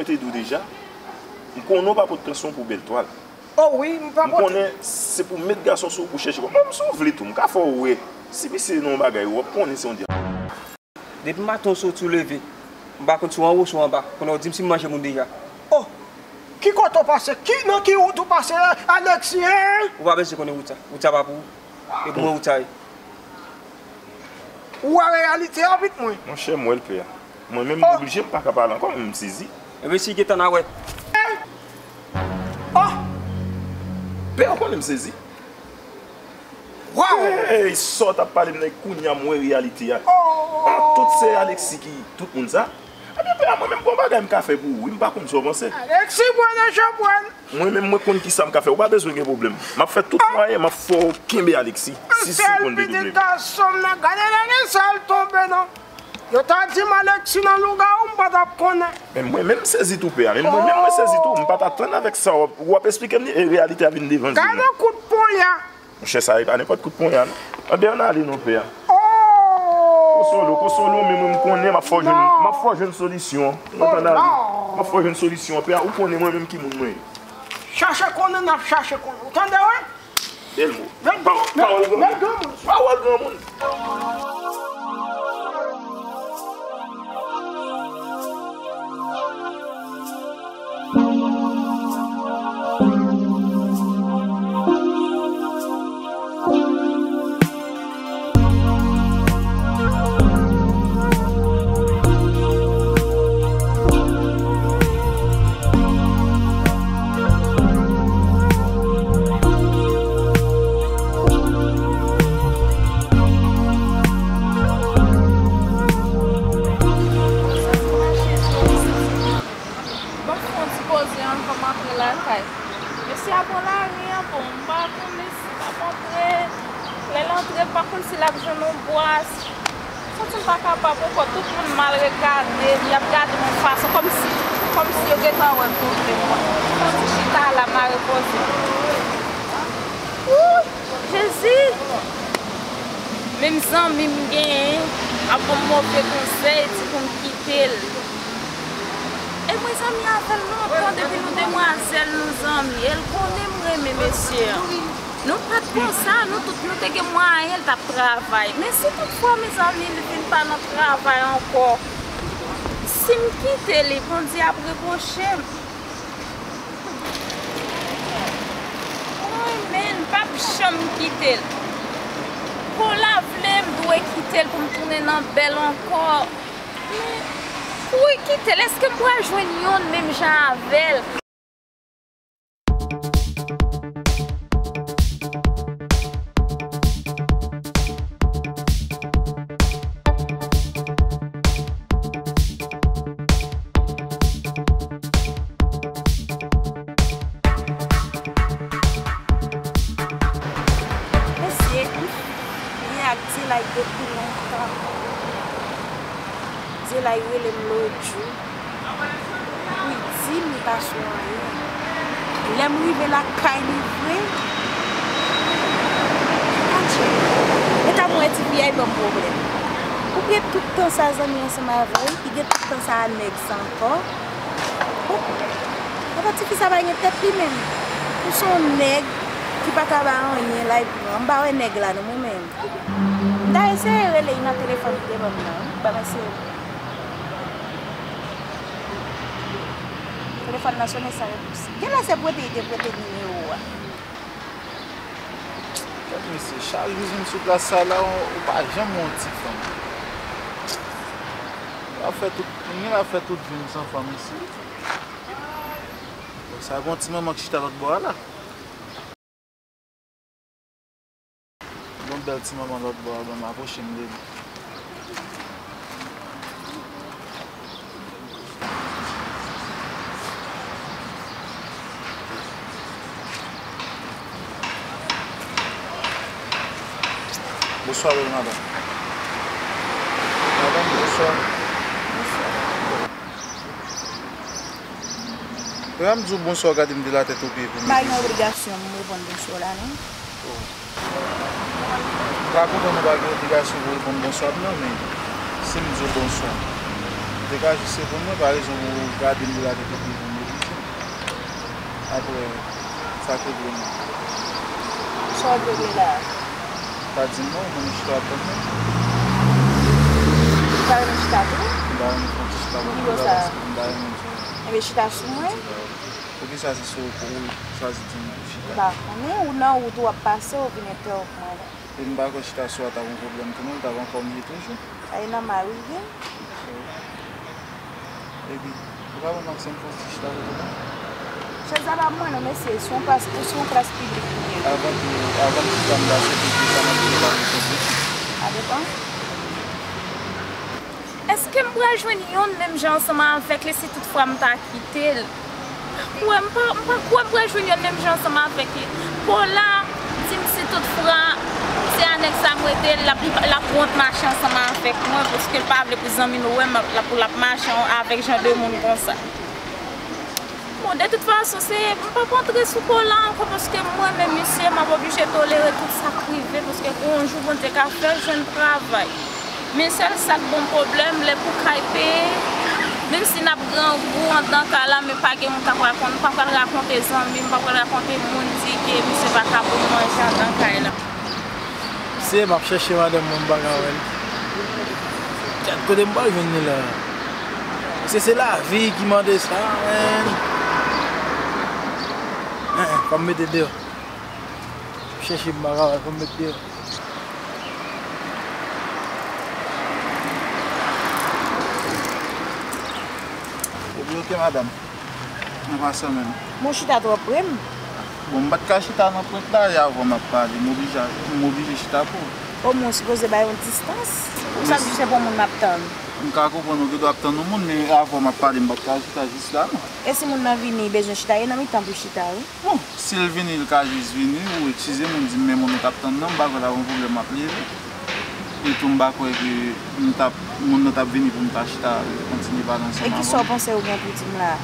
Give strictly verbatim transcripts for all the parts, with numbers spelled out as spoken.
Mwen te di w deja, m konnen w pa pot tansyon pou bèl twal. O wi, m pa pote. M konnen se pou met gason sou ou pou chèche kòb. Bon, m si w vle tou, m ka fè w wè. Si misye nan yon bagay, w ap konnen se yon dye. Depi maten w soti w leve, m pa konn si w anwo si w anba. Konnen w di m si m manje moun deja. O! Ki kote w pase? Ki, nan ki wout ou pase, Alexis, en? Ou pa bezwen konnen wout sa. Wout sa pa pou ou. E pou mwen wout sa ye. Ou wè reyalite a, pitit mwen? Monchè, m wè l, pè a. Mwen menm, m oblije, m pa ka pale ankò, m sezi. Ebyen, si gentan n a wè. O! Pè a, ou konnen m sezi. Waw! Hey, sa w t ap pale m nan, kounye a m wè reyalite a. O! An tout se Alexis ki tout moun sa. Ebyen, pè a, mwen menm, gon bagay m ka fè pou ou, wi, m pa konn sa w panse. Alexis, pran nan chanpwèl. Mwen menm, mwen konn kisa m ka fè. Ou pa bezwen gen pwoblèm. M ap fè tout mwayen, m ap fè w kenbe Alexis. Si, si konn de doble. Pitit gason m nan, gade nan ki sa l tonbe, non. Yo ta di m Alexis nan lougawou, m pa t ap konnen. Men mwen menm, m sezi tou, pè a. Men mwen menm, mwen sezi tou. M pa t atann avèk sa w ap, w ap esplike m li, e reyalite a vin devan je m. Gade kout ponya. Monchè, sa e pa nenpòt kout ponya, non. Anben, ann ale non, pè a. Oh! Konsole w, konsole w, men mwen m konnen m ap fè w jwenn, m ap fè w jwenn solisyon. Ou konprann, ale? M ap fè w jwenn solisyon, pè a. Ou konnen mwen menm ki moun mwen ye. Chache konnen, n ap chache konnen. Ou tande, wi? Bèl mo. Pawòl granmoun. Pawòl granmoun. Ban m fè yon ti poze anvan m antre lakay. Mesye a pran lari an, bon, m pa konnen si l ap antre. Lè l antre, m pa konn si l ap jwenn yon bwa. Santi m pa kapab ankò, tout moun mal regade m, y ap gade m yon fason, kòmsi, kòmsi yo gentan wè kote mwen. Fon ti chita la, mare poze. Wouy! Jezi! Menm zanmi m genyen ap ban m move konsèy, di pou m kite l. E mwen zanmi avè l lontan, depi nou demwazèl nou zanmi, e l konnen m renmen mesye an. Nou pa t konsa, nou tout nou te gen mwayen, l t ap travay. Men si toutfwa, mezanmi, li vin pa nan travay ankò, si m kite li, Bondye ap repwoche m. Mwen menm, m p ap janm kite l. Pou l a vle, m dwe kite l pou m tounen nan bèl ankò. Men, kouri kite l, èske m pral jwenn youn menm jan avè l? Mesye, m fini ak Dylan depi lontan. Dylan rele m lòt jou pou l di m li pa sou anyen. Lè m rive lakay li vre, adje, e ta mwen ti fi a, li ban m pwoblèm. Ou gen tout tan sa zanmi ansanm avè l, li gen tout tan sa a nèg sa ankò. Bon, apa tifi sa pa gen tèt li menm? Pou se yon nèg ki pa ka ba anyen la, epi m pa wè nèg la non mwen menm. M ta eseye rele l nan telefòn li te ban m nan, wi. Ban m eseye. Telefòn nan sonnen san repons. Genlè se prete li te prete nimewo a. Gad mesye, chak jou vin sou plas sa la, ou, ou pa janm wè yon ti fanm. Ou ap fè tout, ou gen la fè tout vi m san fanm isi. Bon, sa gon ti manman k chita lòt bò a la. Gon bèl ti manman lòt bò a, ban m apwoche m de li. Bonswa, bèl madanm. Madanm, bonswa. Bonswa. Lè m di w bonswa, w gade m de latèt o pye pou m. M pa gen obligasyon m reponn bonswa w la, non. Oh. M ta kontan nou pa gen obligasyon pou reponn bonswa m nan, men si m di w bonswa. Degaj se pou mwen, pa rezon pou gade m de la tèt opiye pou m neglije. Apre, sa k regle m? Sa w ap regle la a? Pa di m non, mwen menm chita ap tann mwen. Ou pa renmen chita tou? M ta renmen fè yon ti chita pou mwen la, paske m ta renmen di w. Enben, chita sou mwen. Poukisa se sou ou chwazi di m pou chita? M pa konnen, ou nan wout ou ap pase, ou vin entèwonp mwen la. E m pa kwè chita sou a t ap yon pwoblèm tou non, l t ap ankò mye toujou. Sa e nòmal, wi, wi. Epi, ou pa wè Maxime fè yon ti chita kote la? Chèz la pa mwen non, mesye, se yon plas, se yon plas piblik li ye. Avan tou, avan m chita m ta swete ke sa m ap di yo pa reponn mwen. Sa depann. Èske m pral jwenn yonn menm jan ansanm avèk li si toutfwa m ta kite l? M pa kwè, m pa, m pa kwè m pral jwenn yonn menm jan ansanm avèk li. Paula di m si toutfwa se a nèg sa m rete, l ap, l ap wont mache ansanm avèk mwen, paske l pa vle pou zanmi nou wè m, l ap, l ap mache avèk jan de moun konsa. Bon, de tout fason, se, m p ap antre sou Paula ankò, paske mwen menm, misye, m ap oblije tolere tout sa k rive, paske gon yon jou Bondye ka fè l jwenn travay. Men sèl sa k ban m pwoblèm, lè pou kay peye, menm si n ap grangou anndan kay la, men pa gen moun k ap rakon-, m pa pral rakonte zanmi m, m pa pral rakonte moun di ke misye pa ka pou manje anndan kay la. Se m ap chèche madanm mwen, m pa ka wè l. Kèt, kote m pral jwenn li la? Se, se lavi ki mande sa, man. Hein, fò m mete deyò. Chèche m pa ka wè, fò m met deyò. Ebyen, oke, madanm. An pasan menm. Bon, chita twò pre m. Bon, m pa t ka chita nan pwent la, e avè w m ap pale. M oblije, m oblije chita pou ou. Omwen, ou sipoze bay yon distans. Ou sa di se pou moun m ap tann. M ka konprann ou gen dwa ap tann yon moun, men avè w m ap pale, m pa t ka chita jis la, non. E si moun nan vini, bezwen chita, e nan mitan pou chita, wi. Bon, si l vini, l ka jis vini, ou eskize m, ou di m, men moun ou t ap tann nan, m pa kwè l ap yon pwoblèm, m ap leve. E tou, m pa kwè ke m t ap, moun nan t ap vini pou m ta chita, kontinye pale ansanm avè w. E kisa w panse ou gen pou di m la a?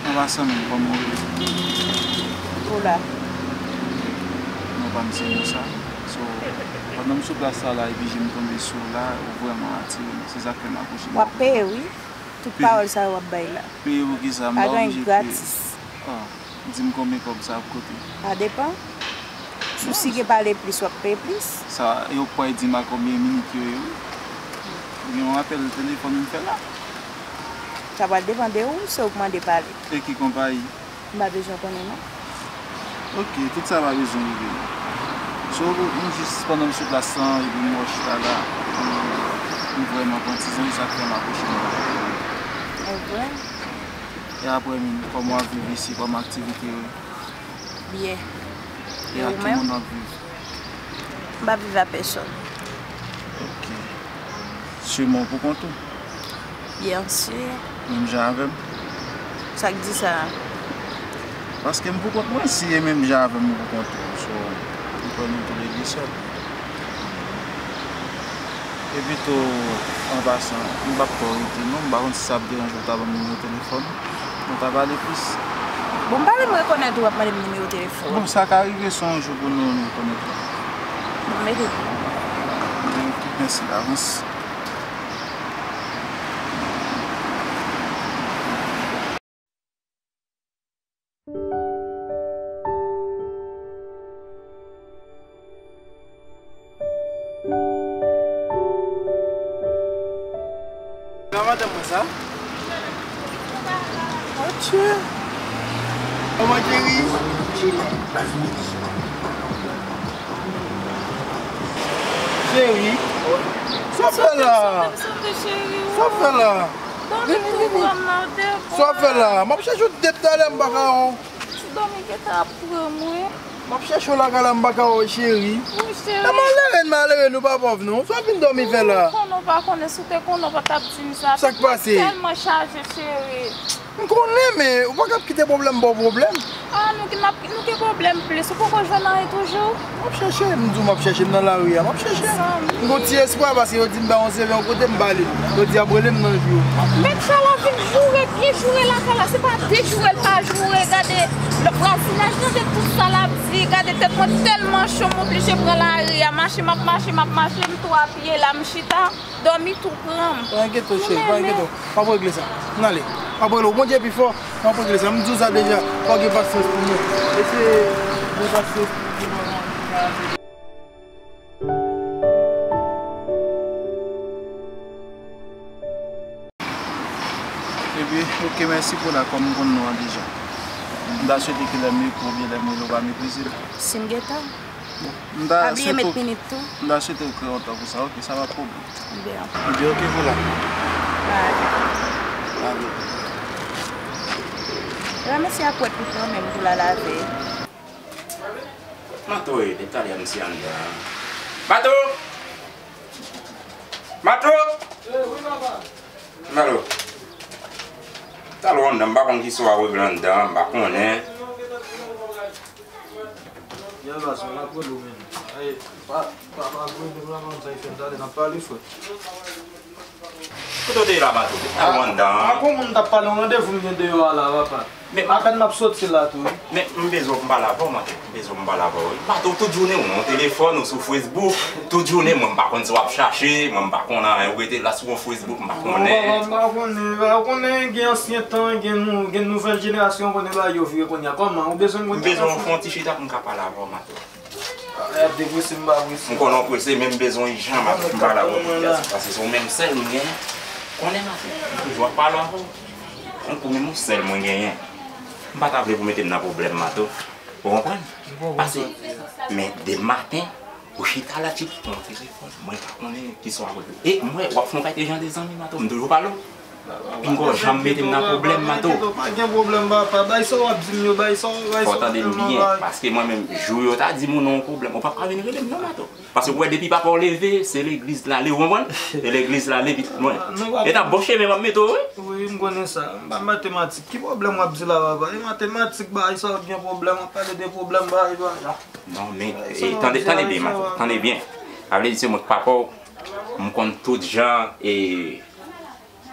An pasan menm, kòman ou rele? Paula. Non, pa m se Musa. So, pandan m sou plas sa la, epi je m tonbe sou ou la, ou vrèman atire m. Se sa k fè m apwoche w. W ap peye, wi. Tout pawòl sa yo w ap bay la. Peye pou kisa? M pa oblije peye. Pa gen gratis. Ah, di m konbyen kòb sa ap koute. Sa depann. Si w si gen pale plis, w ap peye plis. Sa, yo pral di m a konbyen minit yo ye, wi. Ou gen yon apèl telefòn m fè la. Sa pral depann de ou, se ou k mande pale. E ki konpayi? M pa bezwen konnen non. Oke, tout sa pa bezwen rive non. So, m jis pandan m sou plas lan, epi m wè w chita la, m, m vrèman pran ti zanmi, sa k fè m apwoche w. E vre? E apre menm, kòman w ap viv isi, kòman aktivite yo ye? Byen. E ak ki moun w ap viv? M pa viv a pèsòn. Oke. Siman w poukont ou? Byen si. Menm jan avè m? Sa k di sa a? Paske m poukont mwen, si e menm jan avè m ou poukont ou, so, m kwè nou toulede sèl. Epi tou, an pasan, m p ap twò rete non, m pa konn si sa ap deranje w ta ban m nimewo telefòn nou, nou ta pale plis. Bon, m pa menm rekonèt ou ap mande m nimewo telefòn. Bon, sa ka rive, se yon jou pou nou, nou konekte. Bon, mete. Mèsi davans. Nan madanm mwen sa? Atchè! Kòman cheri? Cheri? Sa w ap fè la? Sa w ap fè la? Vini, vini. Sa w ap fè la? M ap chèche w depi talè m pa ka wè w. Ti dòmi gentan ap pran mwen. M ap chèche w lakay la, m pa ka wè w, cheri. Wi, cheri. E malere n, malere nou pa pòv non. Sa w vin dòmi fè la? Ou konnen w pa konnen, si w te konnen w pa t ap di m sa. Sa k pase? Tèlman chaje, cheri. M konnen, men ou pa ka ap kite pwoblèm ba w pwoblèm. Ah, nou gen, n ap, nou gen pwoblèm plis. Ou poko jwenn anyen toujou? M ap chèche, m di w m ap chèche, m nan lari a, m ap chèche. M gon ti espwa paske yo di m bay yon seve yon kote, m ba li. Yo di y ap rele m nan jou. Mèt sa la vin joure Li joure lakay la, se pa dejoure l pa joure, gade, vwazinaj nan de tout sa l ap di, gade tèt mwen tèlman cho, m oblije pran lari a, mache, m ap mache, m ap mache, m tou a pye la, m chita, dòmi tou pran m. Pa enkyete w, cheri, pa enkyete w. M ap regle sa. Ann ale. M ap regle w. Bondye pi fò, m ap regle sa. M di w sa deja, fò w gen pasyans pou mwen. Eseye gen pasyans pou mwen. Epi, ok, mèsi pou la, kòm m konn non an deja. M ta swete ke lè m ekri w oubyen lè m rele w pa meprize m. Si m gentan. Bon, m ta swete w, m ta swete w kreye yon tan pou sa, ok, sa pa pwoblèm. Ebyen, ok pou la. Bye. Bye. Ewa, mesye ap wè pito menm pou l al lave. Mato, e, depi talè a misye anndan an. Mato! Mato! Alo. Talè w anndan, m pa konn kisa w ap regle anndan an, m pa konnen. Yè la, se m ap rele w menm. Ay, pa, pa, pa rele m la, man, sa e fè m tande, n ap pale, frè. Kote w te ye la, Mato? Talè w anndan an. A, a, kon moun t ap pale, yon randevou m gen deyò a la, papa. Men apèn m ap soti la tou, wi. Men m bezwen w pou m pale avè w, Mato. M bezwen w pou m pale avè w, wi. Mato, tout jounen ou nan telefòn, ou sou Facebook. Tout jounen, mwen m pa konn sa w ap chache, mwen m pa konn anyen. Ou rete la sou Facebook, m pa konnen. Non, papa, m pa konnen, pa konnen, gen ansyen tan, gen nou, gen nouvèl jenerasyon, konnen bagay yo vire kounye a. Kòman? Ou bezwen m konn... M bezwen w fè yon ti chita pou m ka pale avè w, Mato. Ay, ap deprese m, m pa prese. M konnen w prese, men m bezwen w ijan, Mato, pou m pale avè w. Paske se ou menm sèl m genyen. Konnen, Mato, m toujou ap pale avè w. Ou menm ou sèl mwen genyen. M pa ta vle pou w mete m nan pwoblèm, Mato. Ou konprann? Paske, men demen maten, ou chita la, ti pran telefòn. Mwen pa konnen kisa w ap regle. E mwen, w ap fè yon kantite jan de zanmi, Mato. M toujou pale w. Pinga w janm mete m nan pwoblèm, Mato. Pa gen pwoblèm, papa. Bay sa w ap di m yo, bay sa w, bay sa w ap di m yo, bay. Fò w tande m byen, paske mwen menm, jou yo ta di m ou nan yon pwoblèm, ou p ap ka vin rele m non, Mato. Paske ou wè depi papa w leve, se legliz l ale, ou konprann? Se legliz l ale pi mwen. E nan bon chemen m ap mete w, wi. Wi, m konnen sa. M pa matematik. Ki pwoblèm w ap di la, papa? E matematik, bay sa w ap gen pwoblèm, w ap pale de pwoblèm, bay, bay la. Non, men, e, tande, tande byen, Mato, tande byen. Sa vle di se mwen k papa w, m konn tout jan, e,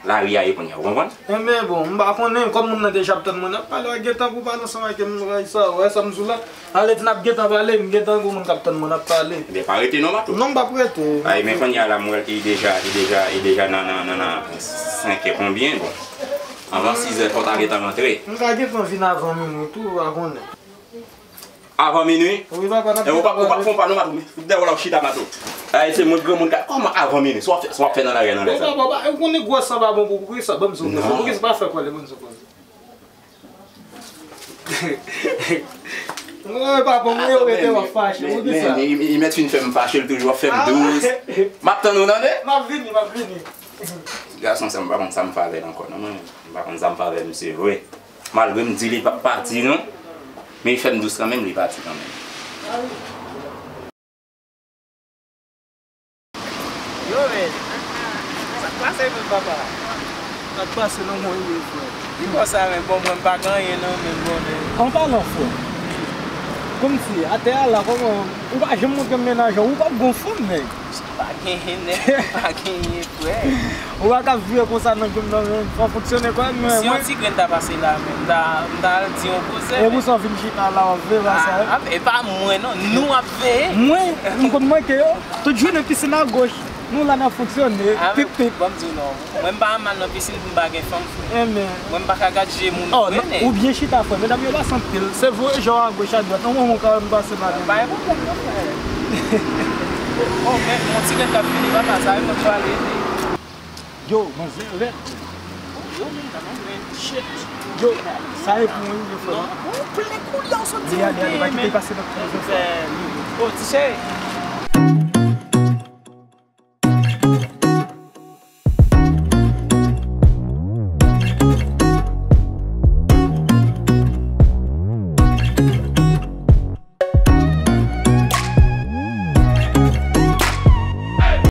lari a ye kounye a, ou konprann? Enben, bon, m pa konnen, kòm moun nan deja ap tann mwen, n ap pale, w a gentan pou pale ansanm ak m, sa, w wè sa m di w la? Ale di n ap gentan pale, m gentan gwo moun k ap tann mwen, n ap pale. Ebyen, pa rete non, Mato. Non, m p ap rete. Ay, men kounye a la, m wè l, e deja, e deja, e deja nan, nan, nan, nan senk è konbyen, bon. Anvan sizè, fò w ta gentan rantre. M ka gentan vin avan minwi tou, ou pa konnen. Avan minwi? Wi, papa, n ap... E ou pa, ou pa fè yon pa non, Mato. Dèyè w la, w chita, Mato. Ay, se mwen granmoun ka, kòman avan minwi? Sa w ap fè, sa w ap fè nan lari a nan lè sa? Papa, papa, ou konnen gwòs sa pa bon pou, pou kisa? Ban m di w, ban m di w, pou kisa pa fè kòlè, ban m di w, ban m di w. Wi, papa, mwen yo rete w ap fache, pou kisa? Men, men, men, li mèt fin fè m fache, l toujou ap fè m dous. M ap tann ou, tande? M ap vini, m ap vini. Ti gason sa, m pa konn sa m fè avè l ankò, non, mwen. M pa konn sa m fè avè misye vre. Malgre m di li p ap pati non, men li fè m dous kanmenm, li pati kanmenm. Yo, men, sa k pase menm, papa? Sa k pase nan mwen ye, frè? Ki bò sa, men? Bon, mwen, m pa gen anyen non, men bon, men. An palan, frè, kòmsi atè a la, kòman, ou pa janm montre m mennaj ou, ou p ap gon fanm, nèg. Pa genyen, nèg, pa genyen, frè. Ou pa ka vire konsa nan grenn nan, men fò fonksyone kwè m, men. Si yon ti grenn ta pase la, men m ta, m ta al di yon koze. E pou sa w vin chita la, w ap veye sa, wi. A, e pa mwen, non. Nou ap veye. Mwen, m konn manke yo. Tout jounen pisin a goch. Nou la n ap fonksyone. Pip, pip. Bon, m di w non. Mwen, m pa mal nan pisin pou m pa gen fanm, frè. Enben. Mwen, m pa ka gad je moun vre, nèg. Ou byen chita, frè. Medam yo pase anpil. Se vre, jan w a goch, a dwat. Yon moman, ou ka wè m pase pa gen. Pa gen pwoblèm, non, frè. Oh, men, yon ti grenn k ap vini, papa, sa, e mwen k pale. Yo, manzè rèd. Yo, men, sa manzè. Shit. Yo, sa e pou mwen, yo, frè. Non, ou plen koulye a, ou sot di mwen. Li ale, ale, pa kite l pase nan telefòn sa. Oh, ti cheri.